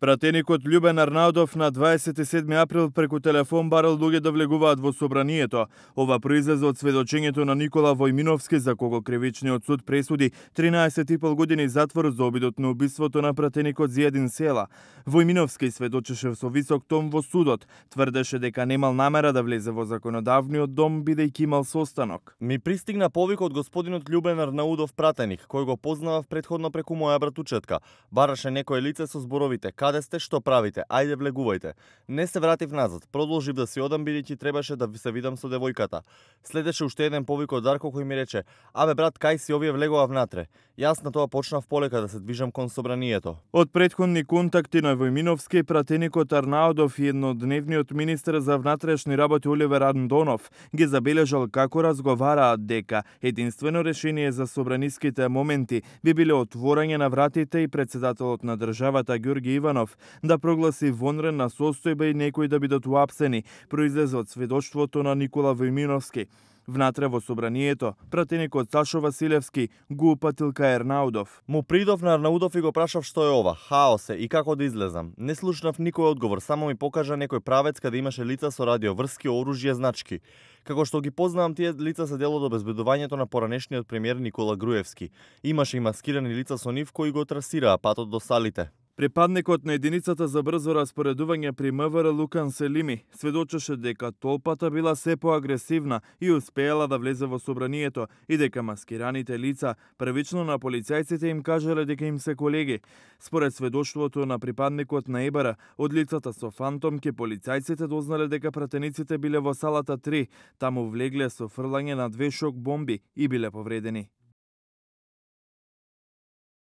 Пратеникот Љубен Арнаудов на 27 април преку телефон барал луѓе да влегуваат во собранието. Ова произлезе од сведочењето на Никола Војминовски, за кого кривичниот суд пресуди 13,5 години затвор за обидот на убиството на пратеникот Зијадин Села. Војминовски сведочеше со висок тон во судот, тврдеше дека немал намера да влезе во законодавниот дом бидејќи имал состанок. Ми пристигна повик од господинот Љубен Арнаудов пратеник, кој го познавав претходно преку моја братучетка. Бараше некое лице со зборовите: "Каде сте, што правите? Ајде влегувајте." Не се вратив назад, продолжив да си одам бидејќи требаше да се видам со девојката. Следеше уште еден повик од Дарко кој ми рече: "Абе брат, кај си, овие влегува внатре." Јас на тоа почнав полека да се движам кон собранието. Од претходни контакти на Војминовски, пратеникот Арнаудов и еднодневниот министер за внатрешни работи Оливер Андонов ги забележал како разговараат дека единствено решение за собраниските моменти би биле отворање на вратите и председателот на државата Ѓорги Иванов да прогласи вонредна состојба и некои да бидат уапсени, произлезе од сведоштвото на Никола Војминовски. Внатре во собранието, пратеникот Сашо Василевски го упатил кај Арнаудов. Му придов на Арнаудов и го прашав што е ова, хаос е и како да излезам. Не слушнав никој одговор, само ми покажа некој правец каде имаше лица со радиоврски, оружје, значки. Како што ги познавам, тие лица се дел од обезбедувањето на поранешниот премиер Никола Груевски. Имаше и маскирани лица со нив кои го трасираа патот до салите. Припадникот на единицата за брзо распоредување при МВР Лукан Селими сведочеше дека толпата била се поагресивна и успеала да влезе во собранието и дека маскираните лица првично на полицајците им кажале дека им се колеги. Според сведоштвото на припадникот на ЕБР, од лицата со фантомки полицајците дознале дека пратениците биле во салата 3, таму влегле со фрлање на 2 шок бомби и биле повредени.